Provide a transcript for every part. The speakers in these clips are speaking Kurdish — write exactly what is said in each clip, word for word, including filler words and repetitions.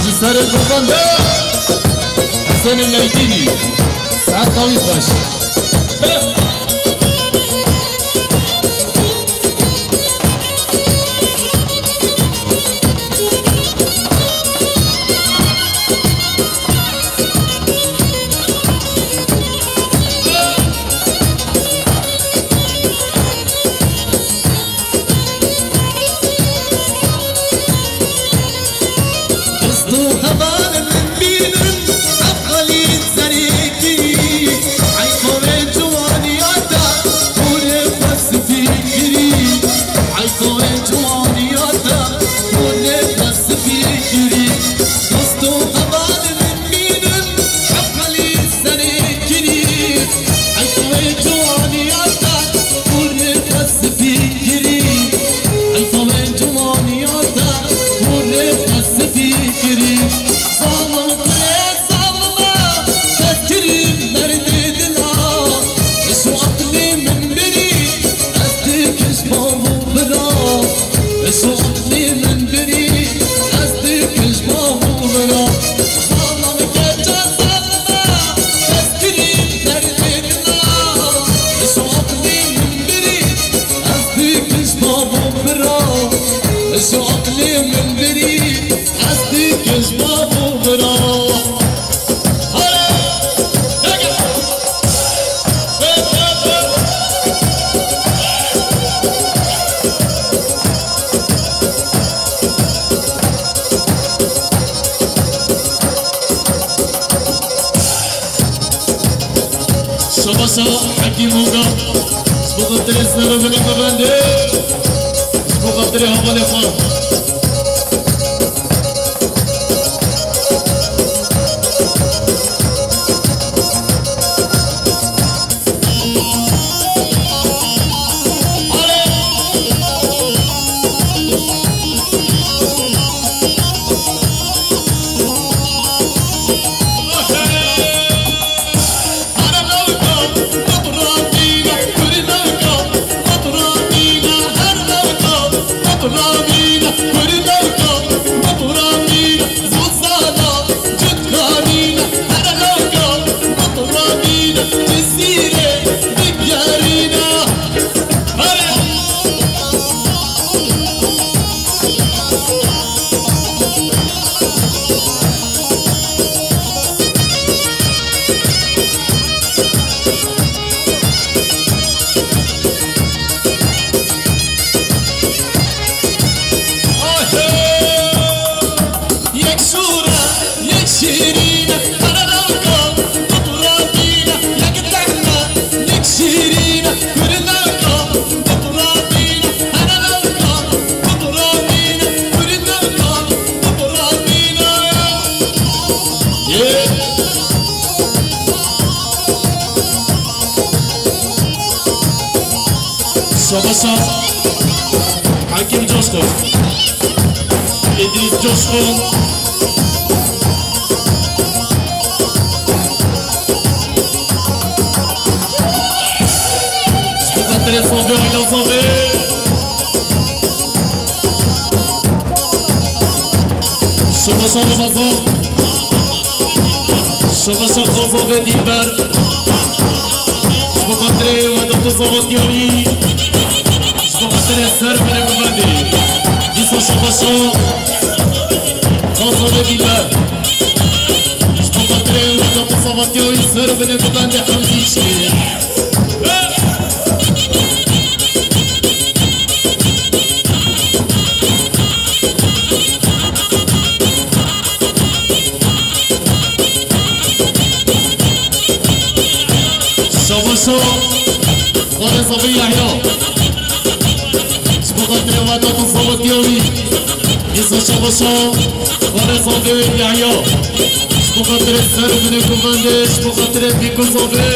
Ji ser Gurban de Hüseyin Meydini. Saet dawî xweş. Dest û hevalên min bînin, ev xalî serê kirî. Eyfa wê ciwaniya te, hûrê xwe spî kirî. Eyfa wê ciwaniya te, hûrê xwe spî kirî. Dest û hevalên min bînin, ev xalî serê kirî. Eyfa wê ciwaniya te, hûrê xwe spî kirî. Eyfa wê ciwaniya te, hûrê xwe spî kirî. Zalim kurê zalime, dest kirî merdê dina. Ji aqlê min birî, ez dikim ji bav û bira. Ji aqlê min birî, ez dikim ji bav û bira. Zalim keça zalime, dest kirî merdê dina. Ji aqlê min birî, ez dikim ji bav û bira. Ji aqlê min birî, ez dikim ji bav û bira. Şabaşa Hekîm Oga. Ji bo xatirê ser û binê bibendê. Ji bo xatirê hevalê xwe. Yek şûr e, yek şîrîn e, her lewka bi turanîn e, yek tehm e, yek şîrîn e, kurlewka bi turanîn e, her lewka bi turanîn e, kurlewka bi turanîn e. Şabaşa Hakim Coşkun. Îdrîs Coşkun. Ji bo xatirê Sovê, Ayla Sovê. Şabaşa Ramazan. Şabaşa Xozovê Dîlber. Ji bo xatirê Wedat û Zavatiyayî. Ji bo xatirê ser binê bibendê. Dîsa şabaşa Xozovê Dîlber. Ji bo xatirê Wedat û Zavatiyayî ser binê bibendê hemdî çê. Şabaşo, Xwalê Zavê Yahya. Ji bo xatirê Wedat û Zavatiyayî. Dîsa şabaşo, Xwalê Zavê Yahya. Ji bo xatirê ser û binê guvendê, ji bo xatirê pîk û zavê.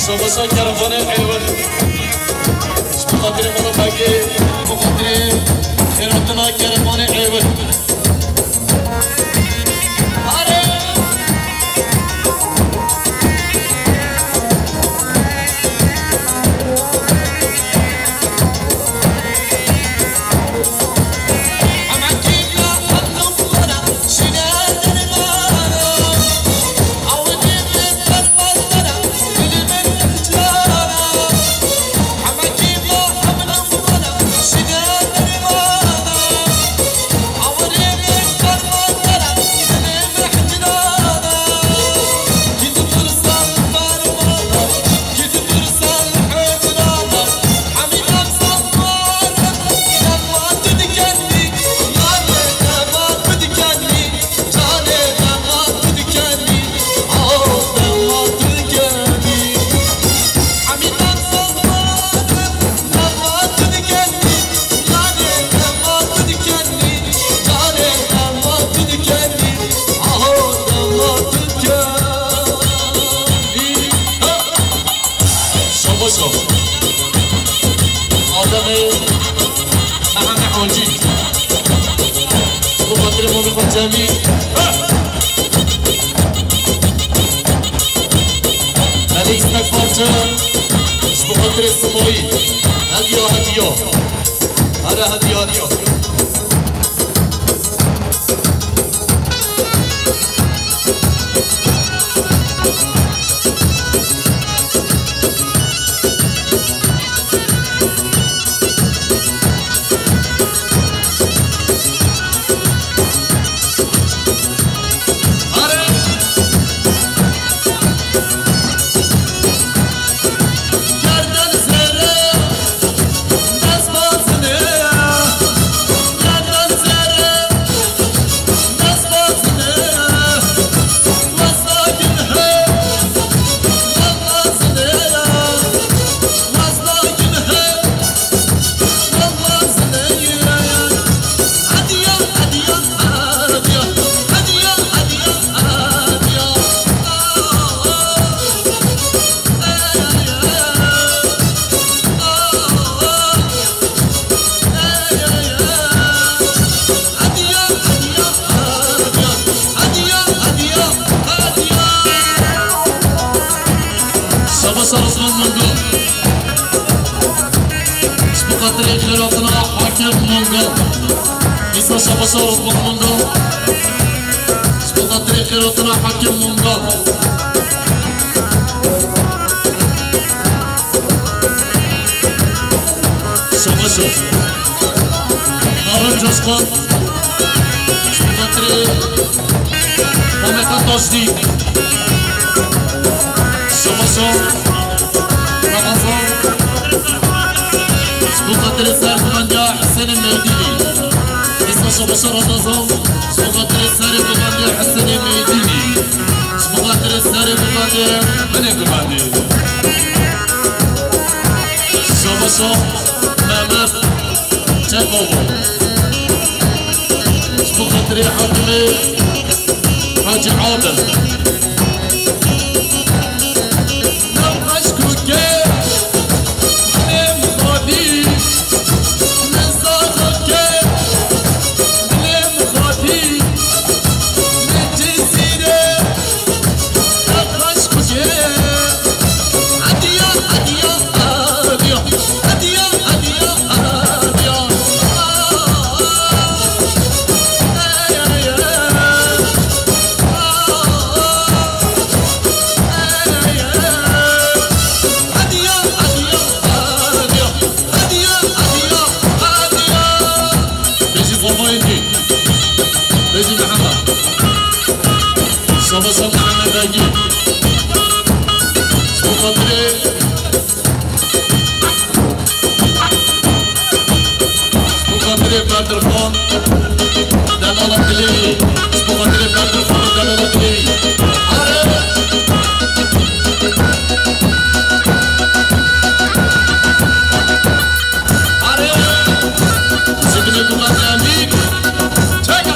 Şobeşa kervanê Êwir. Ji bo xatirê mala Begê, ji bo xatirê xêratina kervanê Êwir. Are! Şabaş o. Ademê Mehemê Hacî. Ji bo xatirê mamê xwe Cemî. Melî istek parçe. Ji bo xatirê Simayî. Hediya, hediya. Here hediya, hediya. Şabaşa Rizvan Mangal. Ji bo xatirê xêratina Hakim Mangal. Îsa şabaşa Rizvan Mangal. Ji bo xatirê xêratina Hakim Mangal. Şabaşa. Harun Coşkun. Ji bo xatirê Mehmet Taşdî. Şabaşa. Ramazan. Ji bo xatirê serhildandiya Husênê Meydînî. Îsa şabaşa Ramazan. Ji bo xatirê serhildandiya Husênê Meydînî. Ji bo xatirê serhildandiya Binê Gumendî. Şabaşa Mehmet Çekova. Ji bo xatirê Hakimê Hacî Adil. Sultan Mehmet Begî. Ji bo xatirê, ji bo xatirê Bedirxan, delala Dilêwî. Ji bo xatirê Bedirxan û delala Dilêwî. Are! Are! Ji binê guman Emîr. Çeka!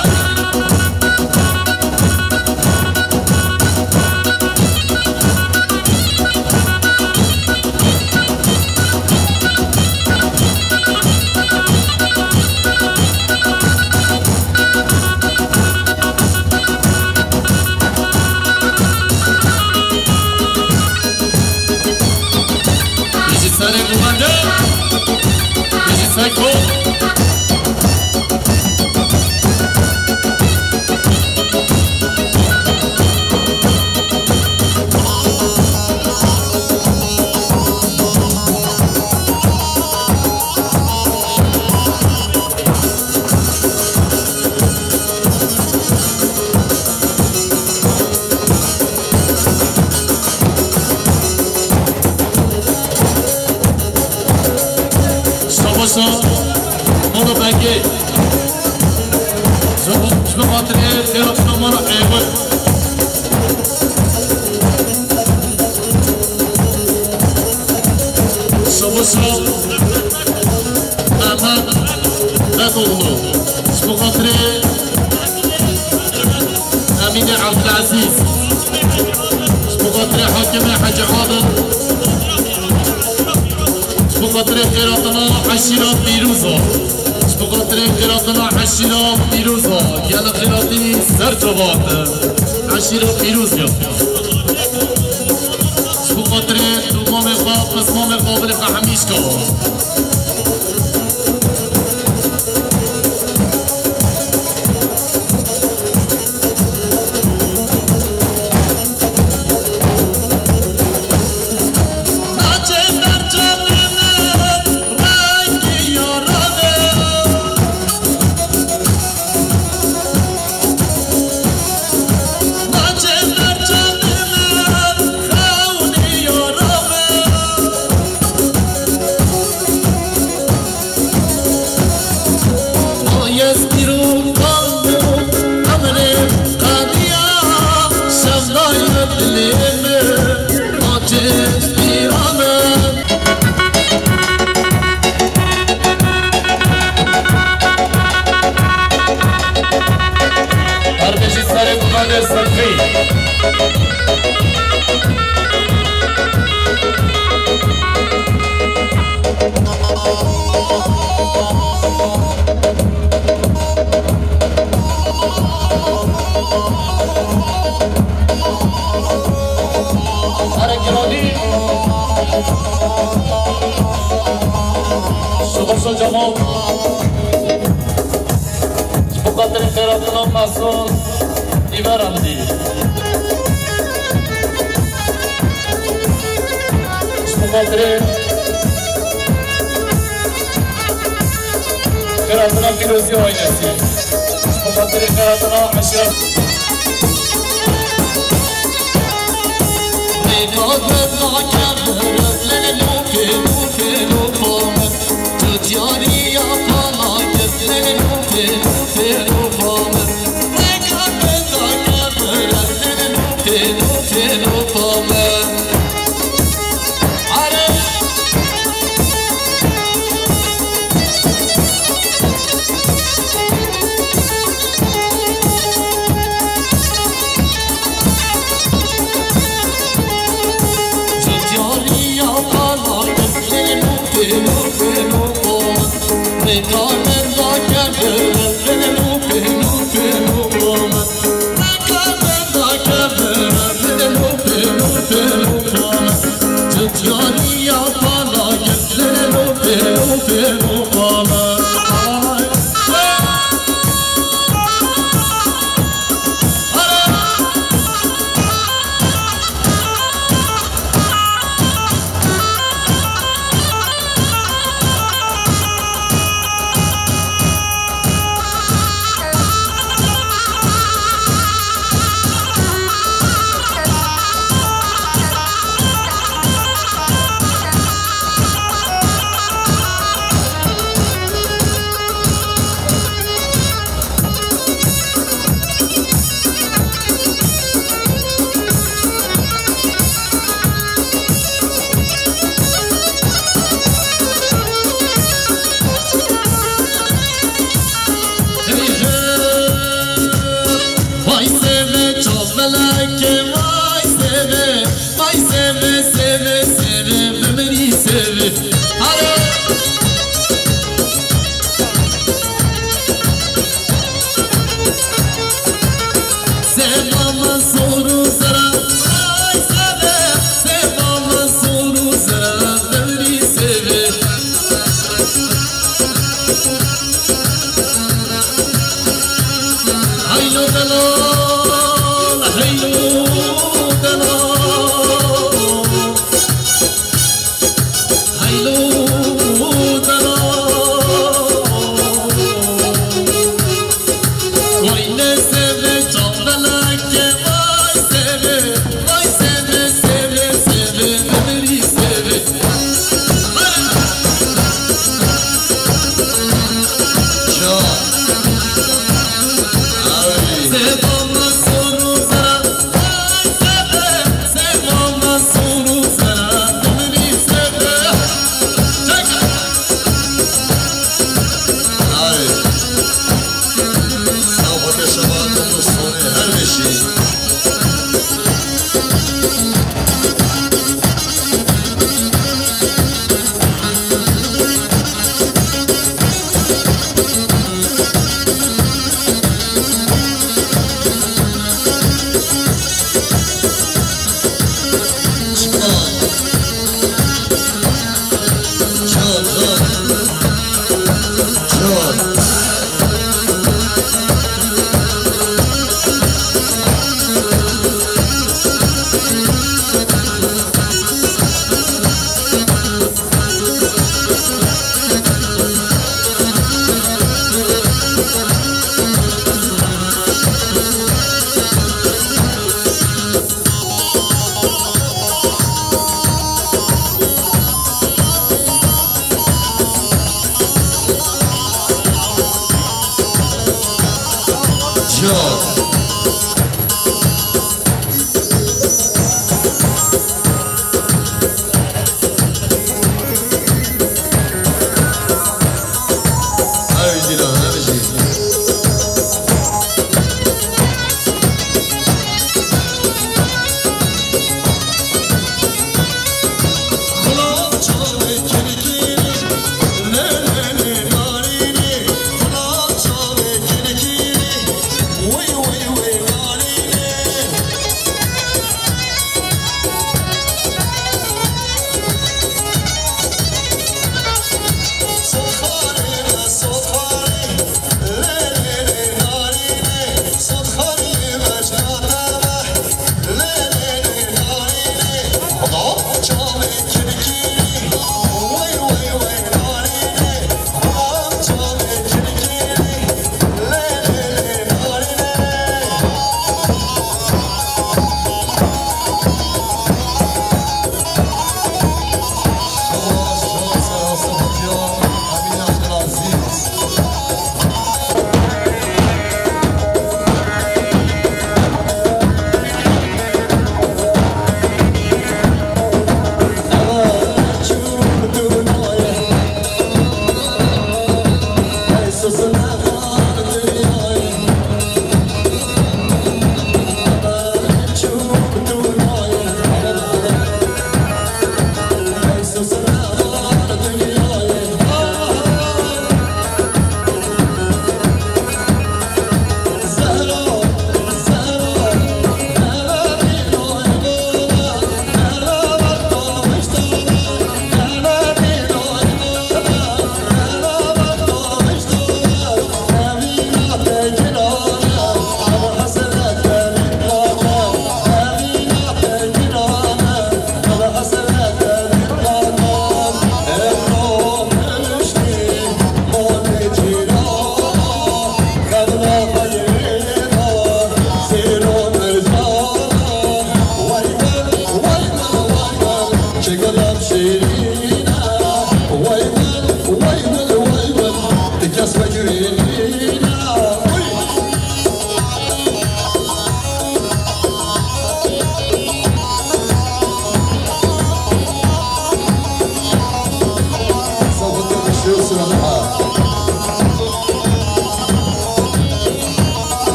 Bijî serê guhende, bijî seko. Savaşa, mala Begê. Ji bo, ji bo xatirê xêratina mala Êwir. Savaşa, Mehmet Bedoğlu. Ji bo xatirê Emînê Ebdilezîz. Ji bo xatirê Hakimê Hecî Adil. Ji bo xatirê xêratina eşîra Pîroza. Ji bo xatirê xêratina eşîra Pîroza. Gelek xêratî ser çava hatin. Eşîra Pîroz ya. Ji bo xatirê domamê xwe, pismamê xwe, bilê xwe hemîşka. Her bijî serê guhende Sedfî. Here giranî. Savaşa Cemal. Ji bo xatirê xêratina Mesûd Îber Emdî. Ji bo xatirê xêratina Pîrozî Aînesî. Ji bo xatirê xêratina eşîret.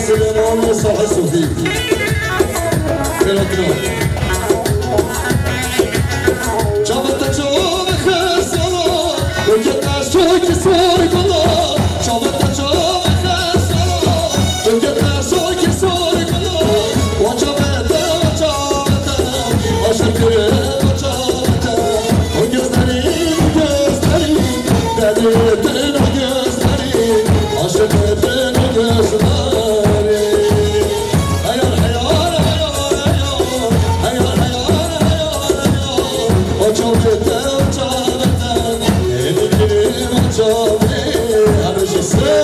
Silêmanê Sahê Sofî. Xêratina. Çavê te çavê xesala, weke qeşokî sor gula. Çavê te çavê xesala, weke qeşokî sor gula. Wa çavê te, wa çavê te, aşiq kire wa çavê te. O gözlerin, o gözlerin, deli ettin o gözlerin, aşiq ettin o gözlerin. Heyar, heyar, heyar, heyar. Heyar, heyar, heyar, heyar. O çavê te, o çavê te. Yeni kilim o çavê. Hadi şu sıra.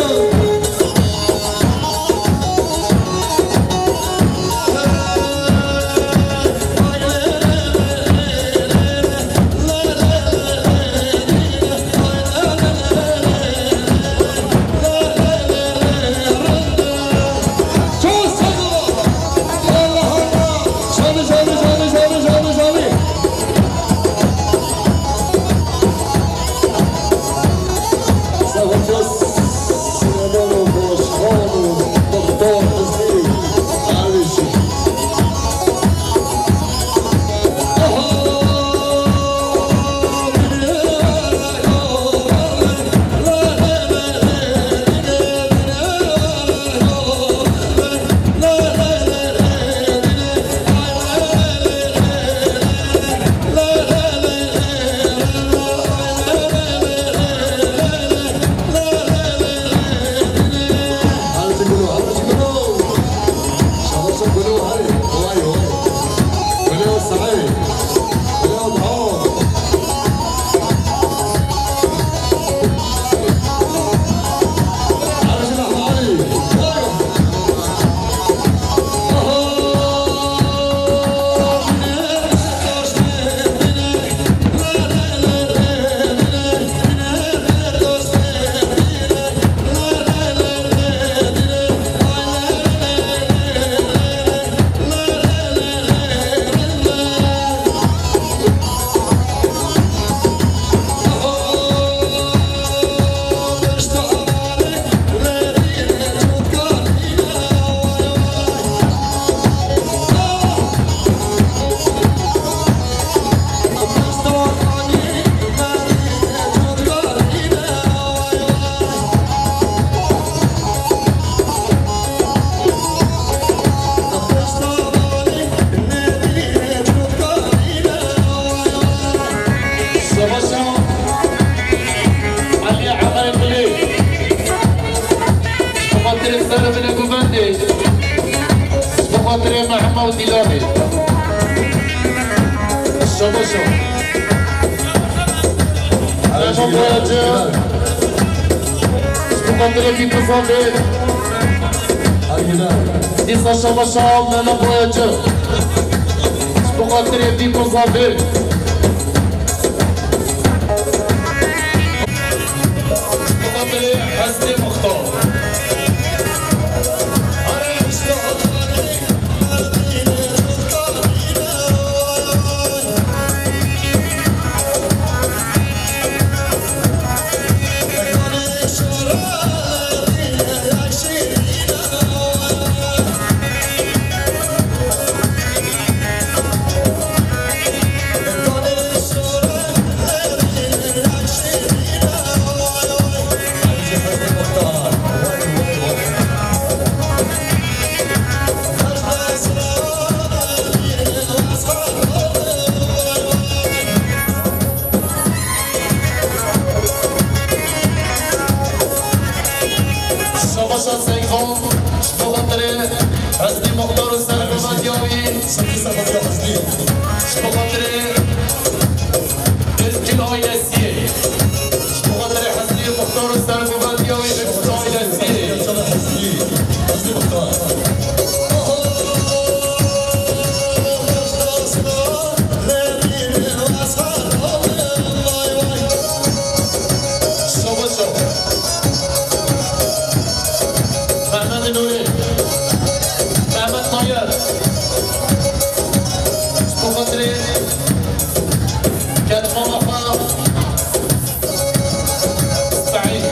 Savaşa Ali Emeqli. Xatirê ser bine guvendê. Xatirê Mehma û Dîlanê. Şabaşa. Erema Boyacı. Ji bo xatirê vî bizavê. Dîsa şabaşa Mehmet Boyacı. Ji bo xatirê vî bizavê. Ji bo xatirê Hesnê Muxtar. Şabaşa Seyxan, ji bo xatirê Hesnî Muxtar û serhilwandiya wî. Ji bo xatirê Tirkî ailesiyê. Ji bo xatirê Hesnî Muxtar û serhilwandiya wî, Tirkî ailesiyê. Şabaşa. Mehmet Nûrî. Mehmet Nayar. Ji bo xatirê ketmama xwe. Saîd.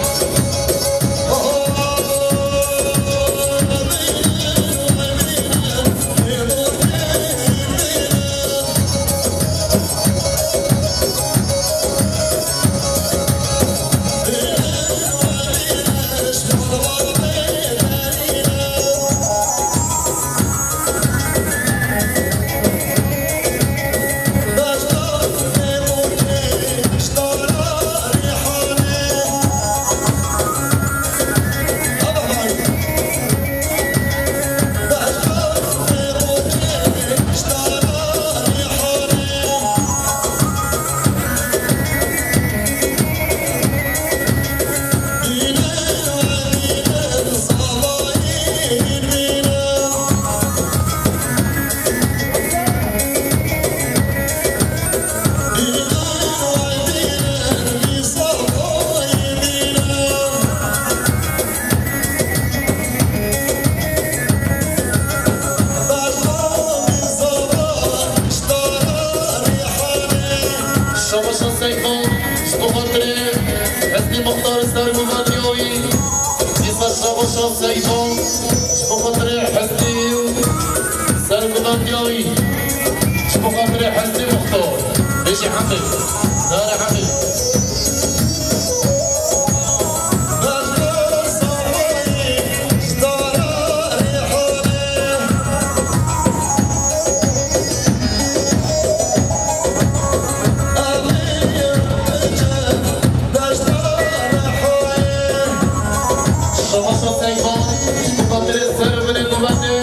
Serguvendiya wî, dîsa şabaşa Seyda, ji bo xatirê Hesnî û serguvendiya wî, ji bo xatirê Hesnî Muxtar. Bêjî Hemî, dare Hemî. Şabaşa Seyda, ji bo xatirê ser binê nûbetê,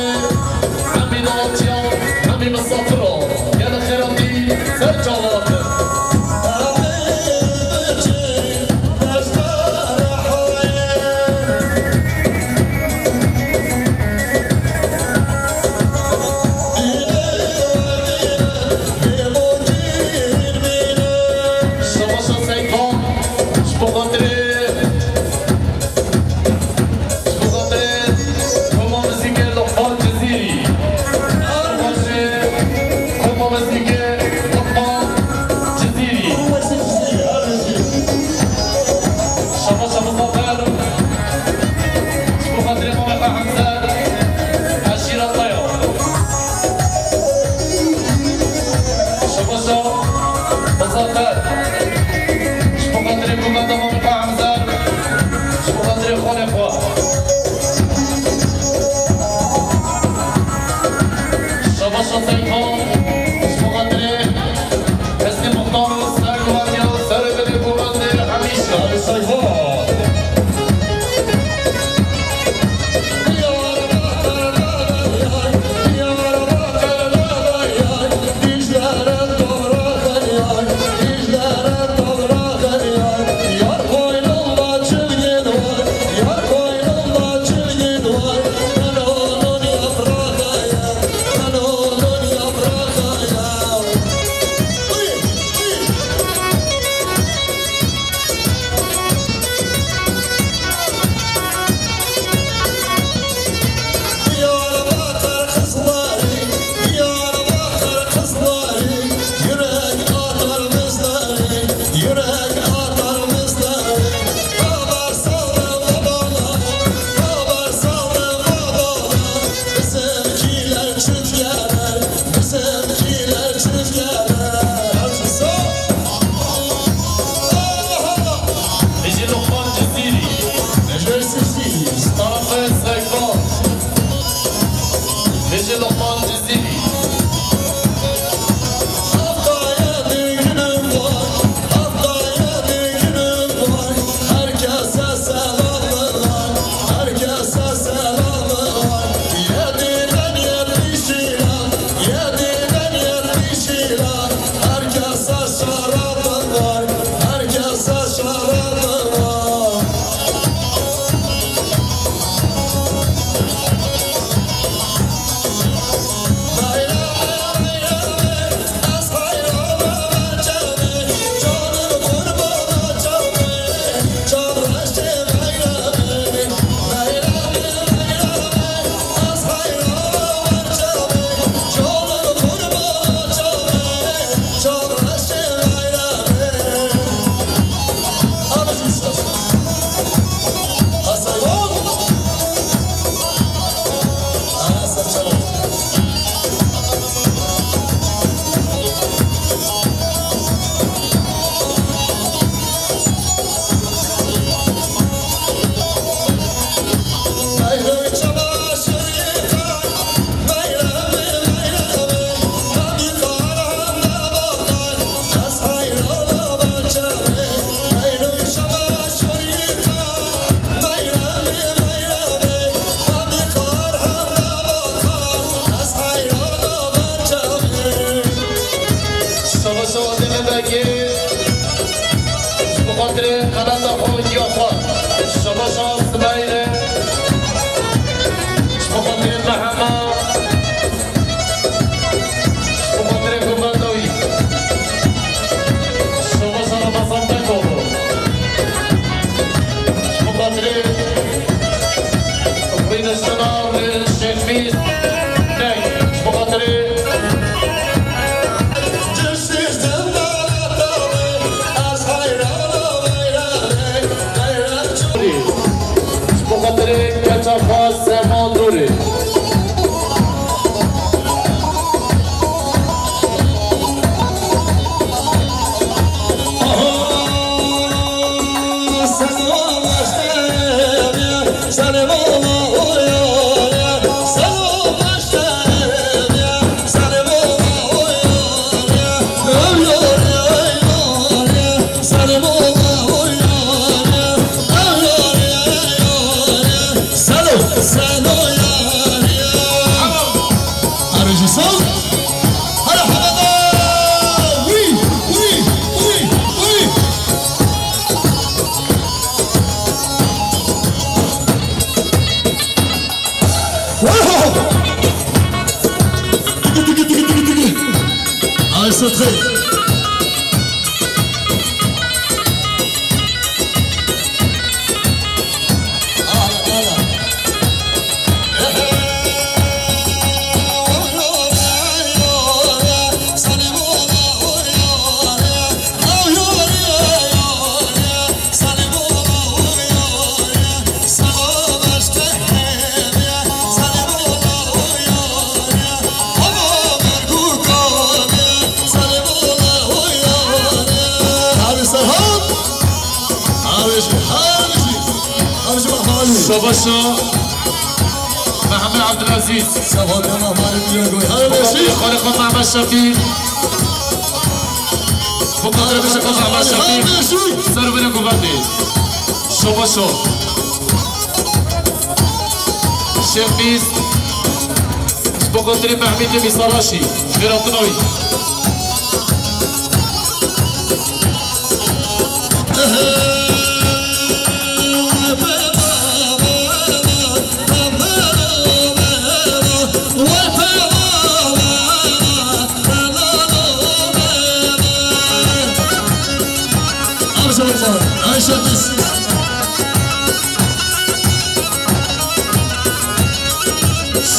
hemî daxuyanî, hemî misafiro, gelek xêr hatî ser çava hatin. Şabaşa Seyda, ji bo xatirê, ji bo xatirê koma muzîkê Luqman Cizîrî. Şabaşê koma muzîkê Luqman Cizîrî. Şabaşa Muzaffer. Ji bo xatirê Mameqa Hemze, eşîra te ya. Şabaşa Muzaffer. Ji bo xatirê Mameqa Hemze, ji bo xatirê xalê xwe. Şabaşa Seyda, ji bo xatirê Hesnî Muxtar û serguvendiya û serê binê komandê hemî şarê Seyda. Diyarbakır kızları, Diyarbakır kızları, yürek atar bizleri, yürek atar bizleri. Haber saldı babalar, haber saldı babalar. Bizimkiler çift gelir, bizimkiler çift gelir. Hepsi sağ. Aha! Bijî Luqman Cizîrî. Necdet Cizîrî. Tarafê Seyda. Bijî Luqman Cizîrî. Haftaya düğünüm var, haftaya düğünüm var. Herkese selamım var, herkese selamım var. Yediden yetmiş lira, yediden yetmiş lira. Herkese şarabım var, herkese şarabım var. Şabaşa Adem Ebegê, ji bo xatirê qeleta xwe û diya xwe. Şabaşa Simeylê, ji bo xatirê Mehema, ji bo xatirê komanda wî. Şabaşa Ramazan Bekoğlu. Ji bo xatirê Rêneştina Şêx Fîz. Ney, ji bo xatirê Sıdkı. Şabaşo Mehmet Abdülaziz. Xalê xwe Mehmet Şefîk. Xalê xwe Mehmet Şefîk. Ser bine kuvvetê. Şabaşo. Şêxmîz. Ji bo xatirê Mehmîtê Mîsaraşî. Xêratina wî.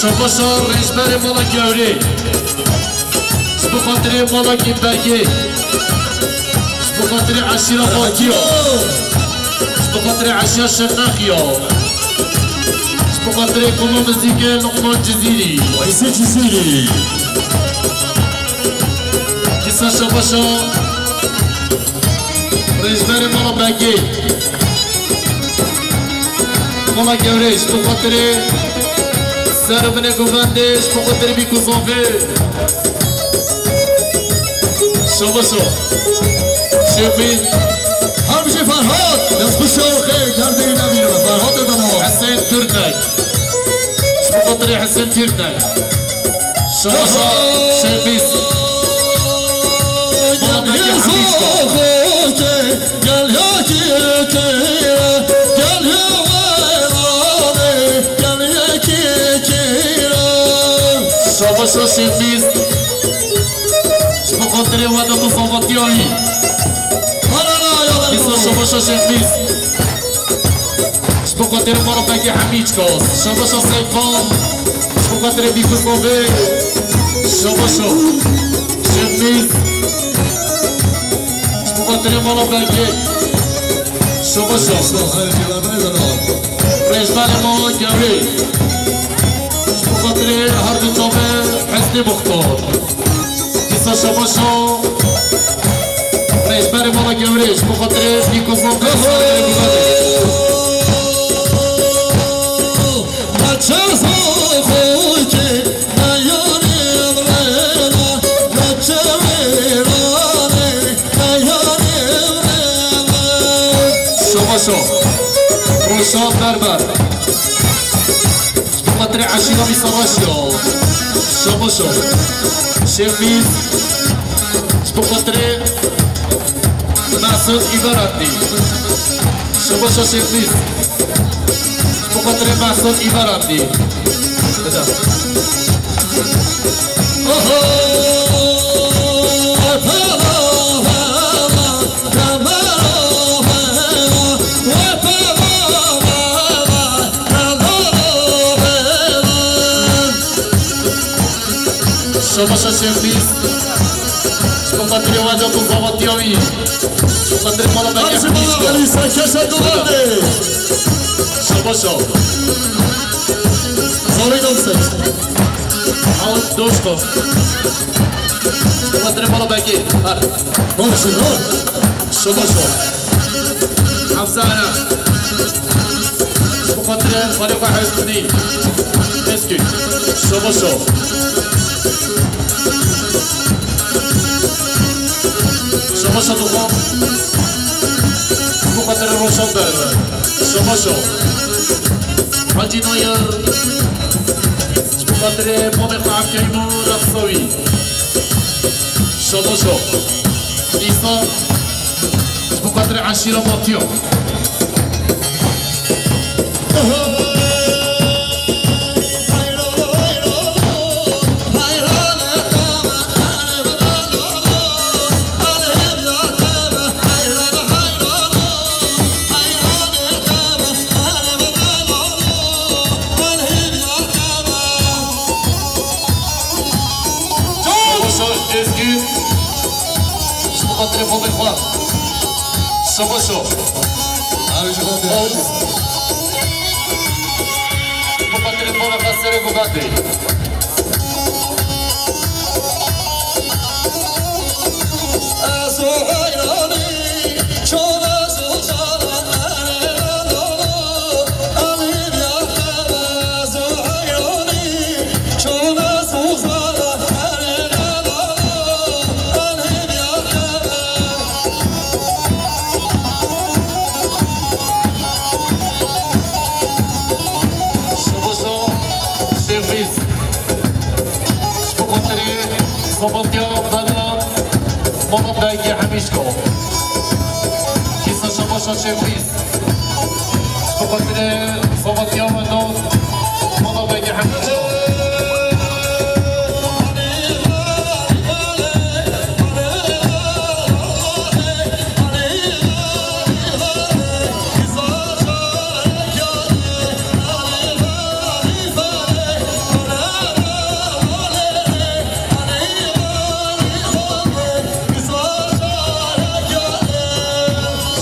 Şabaşa rêjberê mala Gewrê. Ji bo xatirê mala Kîmbegê. Ji bo xatirê eşîra Bakiya. Ji bo xatirê eşîra Şirnexiya. Ji bo xatirê Koma Mizîkê Luqman Cizîrî. Weysê Cizîrî. Dîsa şabaşa rêjberê mala Begê. Mala Gewrê, ji bo xatirê ser û binê govendê, ji bo xatirê bîk û zavê. Şabaşo. Şêxmîz. Her bijî Ferhat. Destxweş û xêr, derdê wî nebîne. Ferhatê me nava. Hesên Türknek. Ji bo xatirê Hesên Türknek. Şabaşo Şêxmîz. Gel ya ki, gel ya ki, gel ya ki. Şabaşo Şêxmîz. Ji bo xatirê we de tu savatiya wî. Dîsa şabaşo Şêxmîz. Ji bo xatirê mala Begê Hemîçka. Şabaşo Seyfan. Ji bo xatirê bîk û zavê. Şabaşo Şêxmîz. Ji bo xatirê mala Begê. Şabaşo. Rêjberê mala Gewrê. Ji bo xatirê her du çavê Hesnî Muxtar. Dîsa şabaşo rêjberê mala Gewrê, ji bo xatirê bîk û zavê. Şabaşo. Roşan Berber. Ji bo xatirê eşîra Mîsaraşiya. Şabaşo. Şêxmîz. Ji bo xatirê Mehsûd Îberandî. Şabaşo Şêxmîz. Ji bo xatirê Mehsûd Îberandî. Bide. Oho! Şabaşa Şêxmîz. Ji bo xatirê we de ku zavatiya wî. Ji bo xatirê mala Begê Hemîçka. Şabaşa. Sorry, nonsense. Ew doşko. Ji bo xatirê mala Begê. Her. Şabaşa. Hemza Eren. Ji bo xatirê xalê xwe Hesnî. Eskî. Şabaşo. Şabaşo dixwam. Ji bo xatirê Roşan Berber. Şabaşo. Hacî Nayir. Ji bo xatirê mamê xwe Evkeymo Rexsawî. Şabaşo. Îsa. Ji bo xatirê eşîra Matiya. Telefon xwe. Şabaşo. Abi ji xwe de. Baba telefona xwe serê ku gatê. Şebaşo Şêxbîz. Ji bo xatirê Sabatiya bela Mama Begê Hemîşko. Kîsa Şebaşo Şêxbîz. Ji bo xatirê Sabatiya wenda Mama Begê Hemîşko.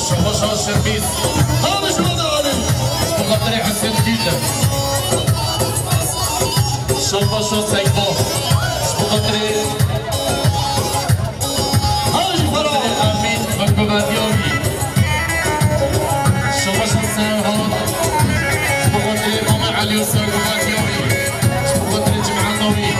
Şebaşo Şêxbîz. Ji bo xatirê Husên Dîl. Şebaşo Sekbo. Ji bo xatirê Hajî Ferah. Emîn, Mekbûbetiya wî. Şebaşo Serhat. Ji bo xatirê Mame Elî û Sergoxetiya wî. Ji bo xatirê cimhena wî.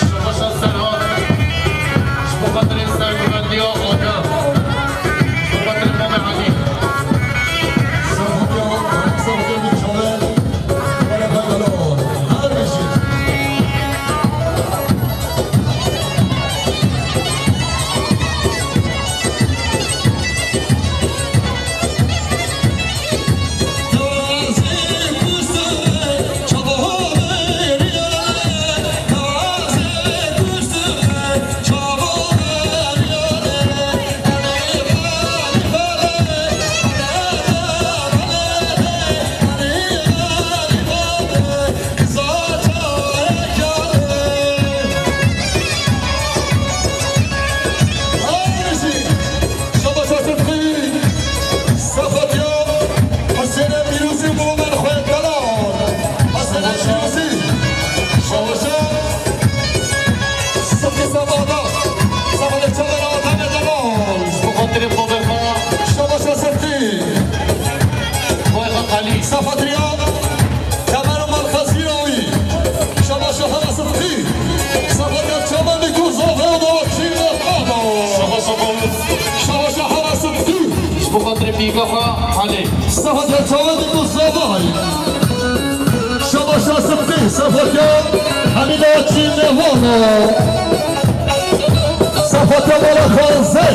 Şebaşo Serhat, ji bo xatirê serguvendiya Oda, ji bo xatirê Mame Elî. Şebaşo Sidqî, Sefetiya, Husênê Pîrozî, Momen Xwê Delal. Husênê Pîrozî, Şebaşo Sidqî Sefada, Sefetê Çavên Ademê Delal. Ji bo xatirê bavê xwe. Şebaşo Sidqî. Vay xwe qalî. Sefetiya. Kemer û merxezî rawî. Şebaşo Hera Sidqî. Sefetiya çavan dî ku zafê û dawetçî nexwada. Şebaşo Pawis. Şebaşo Hera Sidqî. Ji bo xatirê pîka xwe halê. Sefetiya çavan dî ku zafê. Şebaşo Sidqî. Sefetiya Hemîda Çînevana. Sefetiya Mala Xanzê.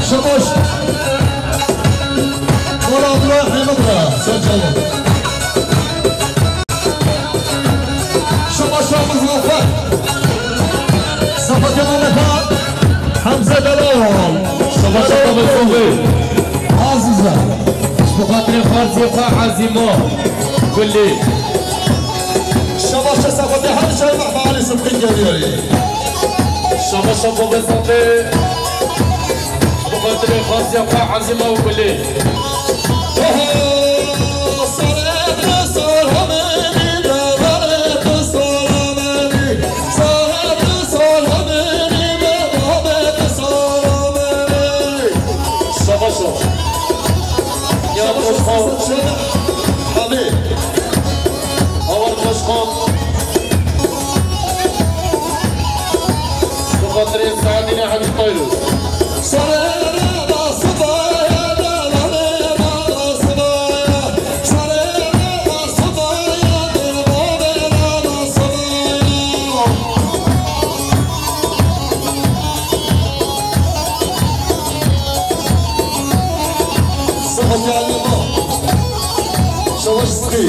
Şebaş. Mola Abdullah Hemidra, Serçalı. Şebaşo Mustafa. Sefetiya Mehmet Hamza Delal. Şebaşo Mustafa. Azize. Ji bo xatirê xarzê xwe Ezîma Gulî. Şebaşo Sefetiya her şey Mehmet Ali Sıdkı geliyor. Şebaşo Bobê Sandê. Bi xatirê xaziya xwe Ezîma û Gulê. Şebaşo. Ya Şebaşo. Hemî. Awar Başkan. Bi xatirê Saadîne Hemî Tayro. Savaş Sıkı.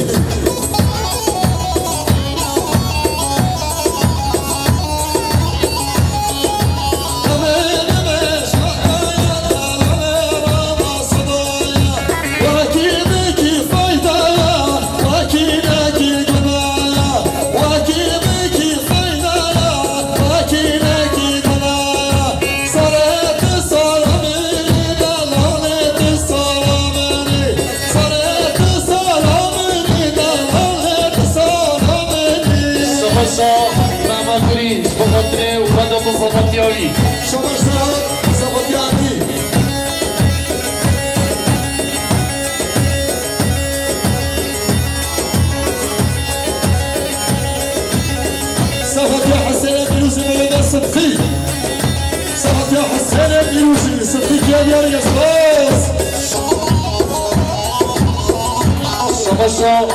Şabaşa.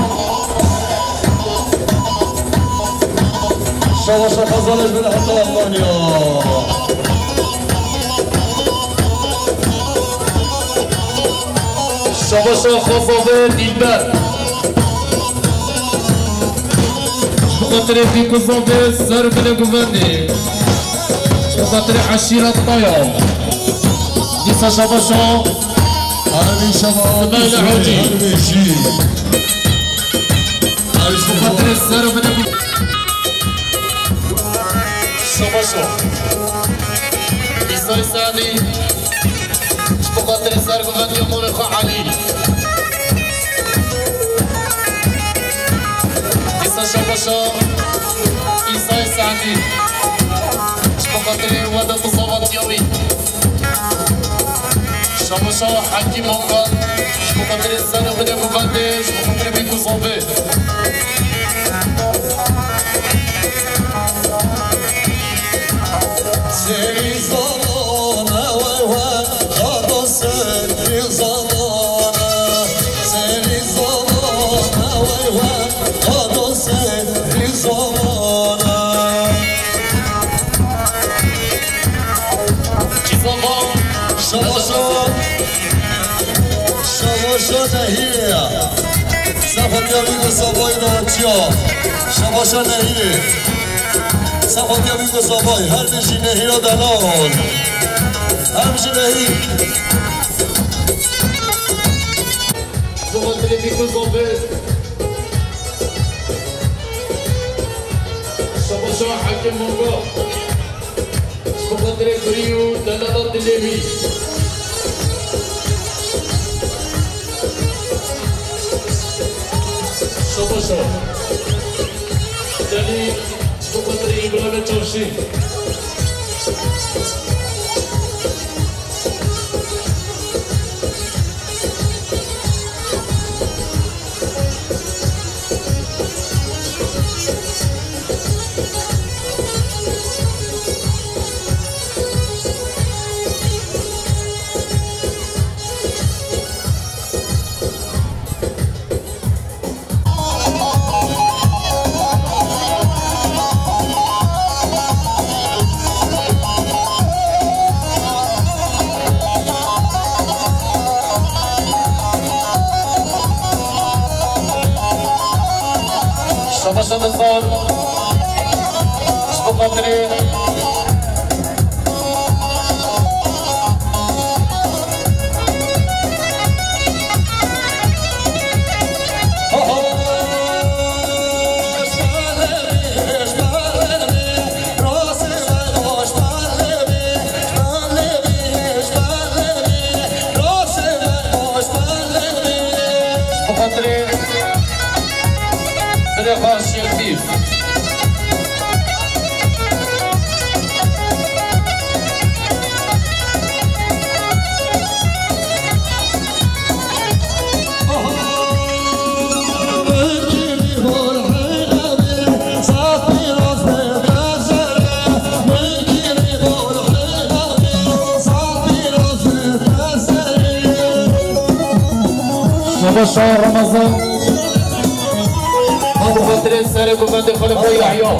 Şabaşa Xezalej bin heta Almanya. Şabaşa Xezalê Dilber. Ji bo xatirê pîk û zavê ser bine guvendê. Ji bo xatirê eşîra Taya. Dîsa şabaşa. Harbî şeva Sibeyla Hacî. Harbî jî. Harbî ji bo xatirê ser bine gu-, Şabaşa. Îsay Sadî. Ji bo xatirê ser guvendiya molê xwe Elî. Dîsa şabaşa Îsay Sadî. Ji bo xatirê we de tu zava diyawî. Şabaşa Hekîm Angal. Ji bo xatirê ser û bide guvendê, ji bo xatirê bîk û zovê. Serî zalana wey wey, xado serî zalana. Serî zalana wey wey, xado serî zalana. Çi zaman? Şabaşa. Şabaşa nehîrê ya. Sefetiya wî ku sabayî da çiya. Şabaşa nehîrê. Sefetiya wî ku sabayî. Her bijî nehîra delal. Her bijî nehîr. Şabaşa Hekîm Angal. Şabaşa Hekîm Angal. Ji bo xatirê kurî û delala dilê wî. Şabaşa. Delî ji bo xatirê Îbrahîmê Çavşî. Şabaşa Dizan. Ji bo xatirê. Bi xatirê birê xwe Şêx Dîf. Şabaşa Ramazan. Bi xatirê serê guvendê Xalîfa Yahya.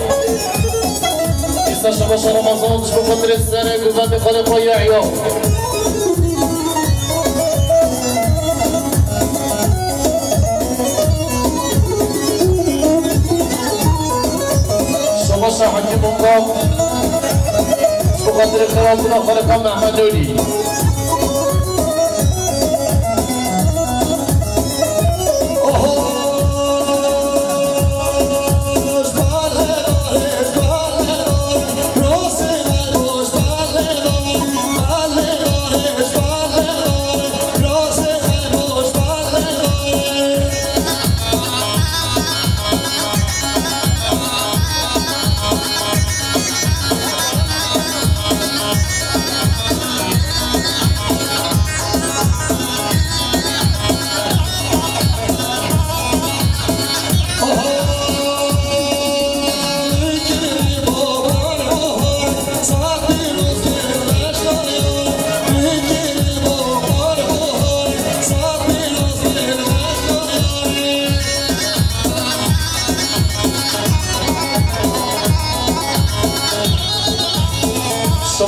Îsa şabaşa Ramazan, ji bo xatirê serê guvendê Xalîfa Yahya. Şabaşa Hekîm Ongal. Ji bo xatirê xewatina Xalîfa Mehmed Olî.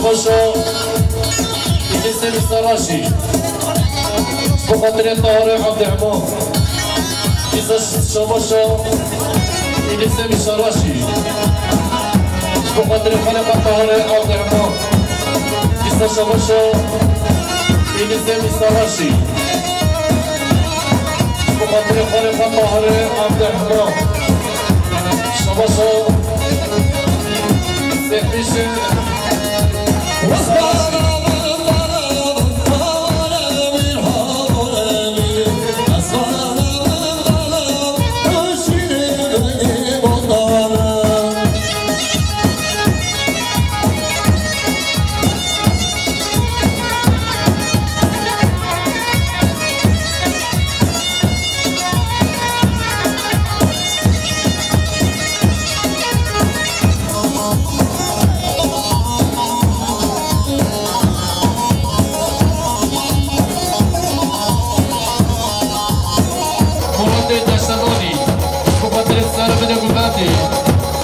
Şabaşo, Îlîsê Mîsa Raşî. Ji bo xatirê Tahirê Evdehmo. Îsa şabaşo, Îlîsê Mîsa Raşî. Ji bo xatirê xalê xwe Tahirê Evdehmo. Îsa şabaşo, Îlîsê Mîsa Raşî. Ji bo xatirê xalê xwe Tahirê Evdehmo. Şabaşo. Sê pêşin. Muratê Deştelanî, ji bo xatirê ser binê guvendê.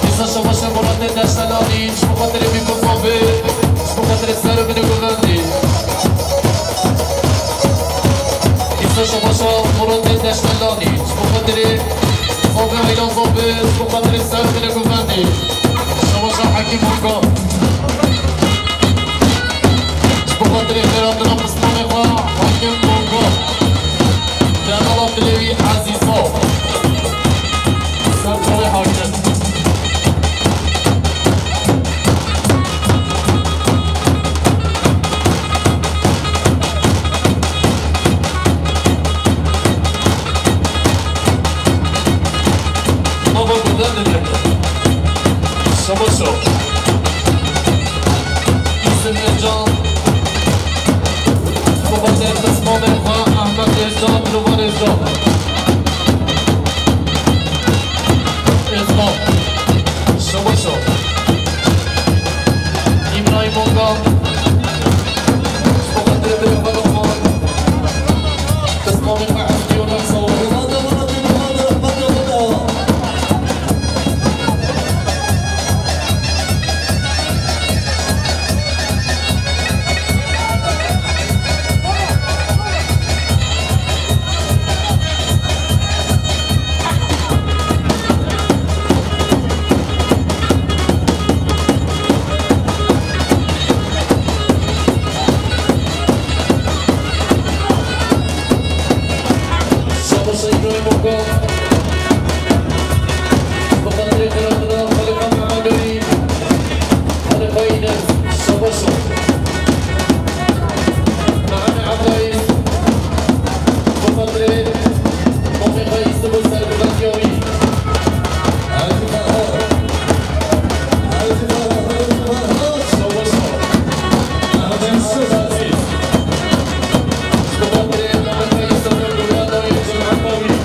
Îsa şabaşa Muratê Deştelanî, ji bo xatirê Mîko Zobê, ji bo xatirê ser binê guvendê. Îsa şabaşa Muratê Deştelanî, ji bo xatirê Zobê, Eyla Zobê, ji bo xatirê ser binê guvendê. Şabaşa Hekîm Murgan. Ji bo xatirê xêratina pismanê xwe, Hakim Bongo. Kenala dilê wî Ezîzo. Ser çavê Hakim. Nava guhdan dide. Şabaşo. Îsim Ercan. Baba Serkis Mamer Xan, Ahmet Ercan, Dilbar Ercan. Ercan. Şabaşo. İbrahim Ongan. Baba Serkis Mamer Xan. Kısmı bir mahsus diyorlar, sağ olun. Şabaş İbrahim Okan. Bi xatirê xêratina Xalîfa Mehemedî, Xalîfa Înes, şabaş o. Mehemê Ebdayî, bi xatirê mamê xwe Yûsif û serkirvetiya wî. Hacî Ferhat. Hacî Ferhat, Hacî Ferhat. Şabaş o. Mehemê Ebdayî. Bi xatirê mamê xwe Yûsif û serkirvetiya wî.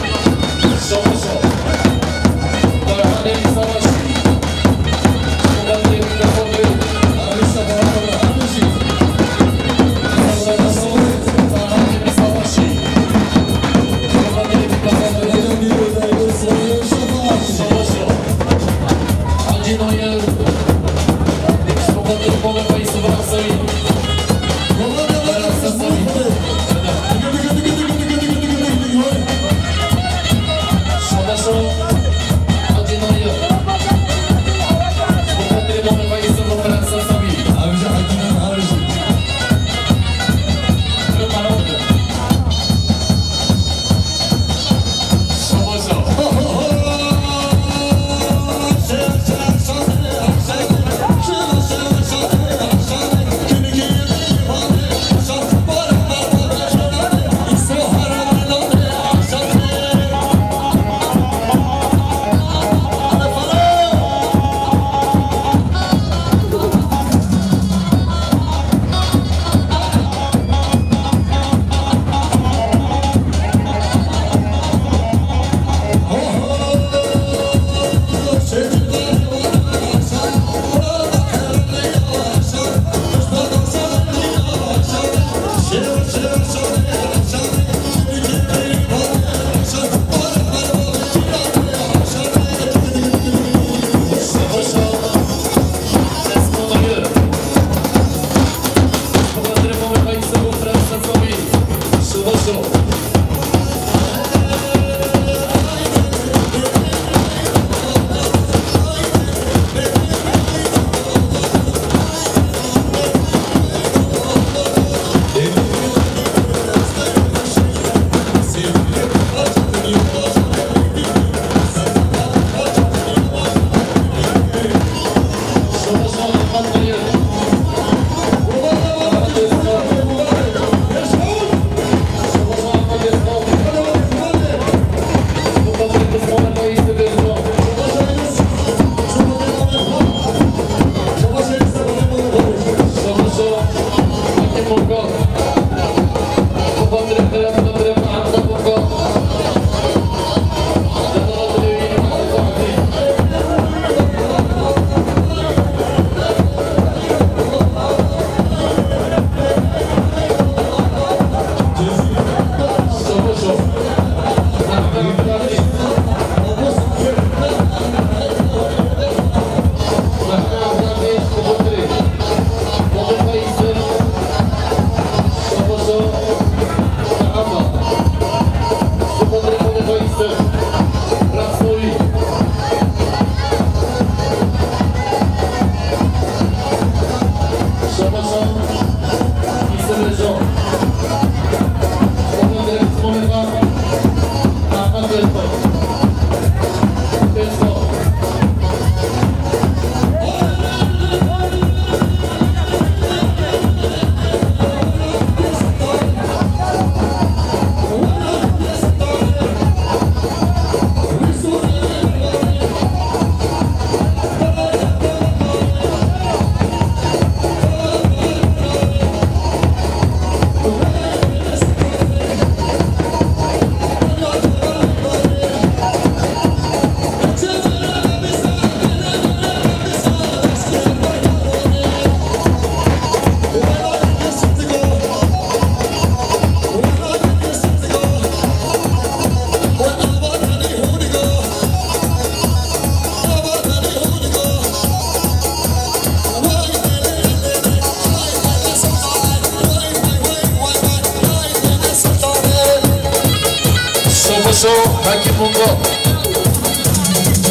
Şobeşo Hekîm Mungo.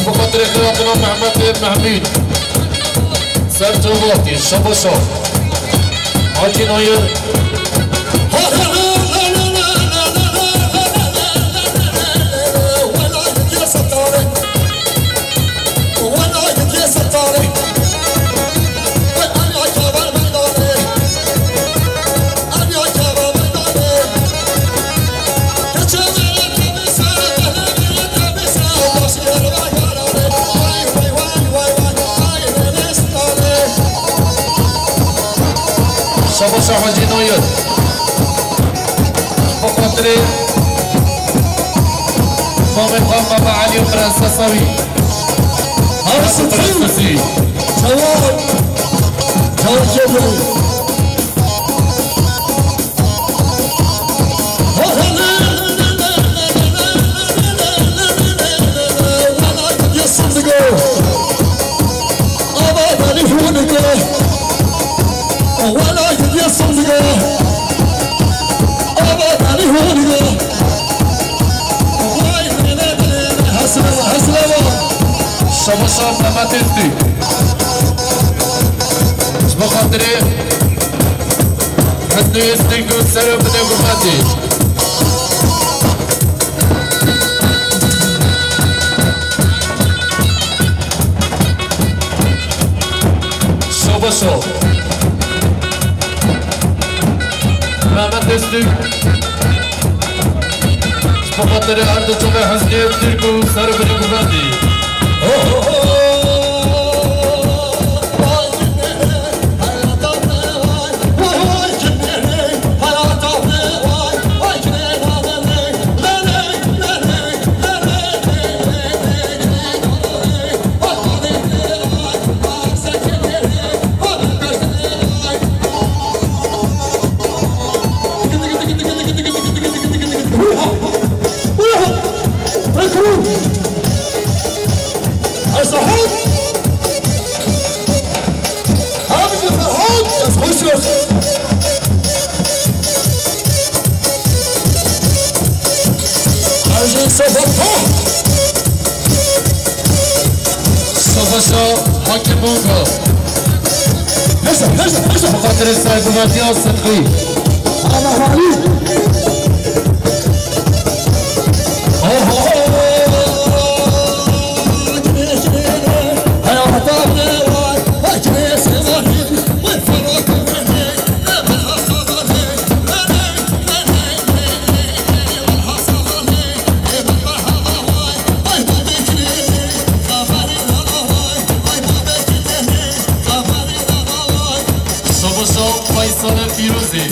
Bi xatirê xiratina Mehmetê Mehmîd. Ser çavatî, şobeşo. Hacî Nayir. Şabaş Hacî Noyir. Bi xatirê mamê xwe Mame Elî û prensesa wî. Her sitî. Çawa. Çawa çêbû. Şabaş Mehmet Êstî. Ji bo xatirê Hindê Êstî ku ser û bide gurmetî. Şabaş. Mehmet Öztürk. Ji bo xatirê her du çavê Hindê Êstî ku ser û bide gurmetî. Savaşa Hakim Bongo. Hêşa, hêşa, hêşa. Bi xatirê sergovendiya Sidqî. Oho. Şabaşa Feysalê Pîrozê.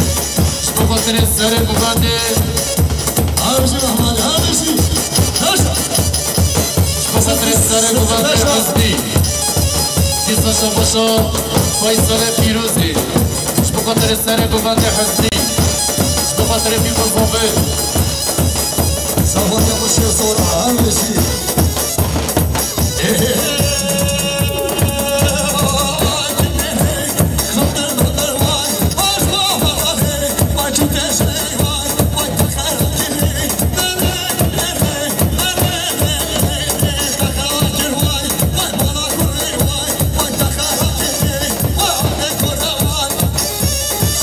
Ji bo xatirê serê govendê. Her jî rahmanê, her jî. Her jî. Ji bo xatirê serê govendê Hizbî. Dîsa şabaşa Feysalê Pîrozê. Ji bo xatirê serê govendê Hizbî. Ji bo xatirê Pîrozê. Şabaşa xweşê sor, her jî.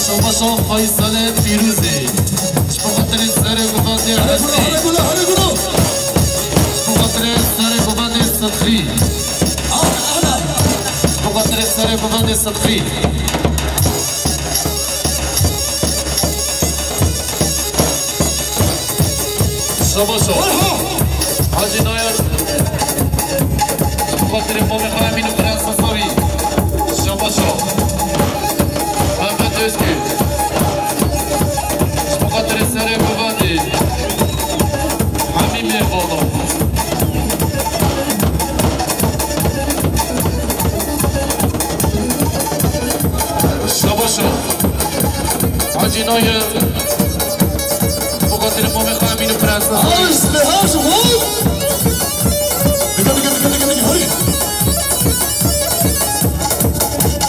Şabaşa Feysalê Pîrozê. Ji bo xatirê serê govendê Hizbî. Ji bo xatirê serê govendê Sidqî. Ji bo xatirê serê govendê Sidqî. Şabaşo. Hacî Nayar. Xatirê Mamê Xemîn û Prens Safî. Şabaşo. Mehmet Özgür. Ji bo xatirê serê govendê. Hemî mêrvano. Şabaşo. Hacî Nayir. Bo xatirê Mamê Xemîn û Prens Safî.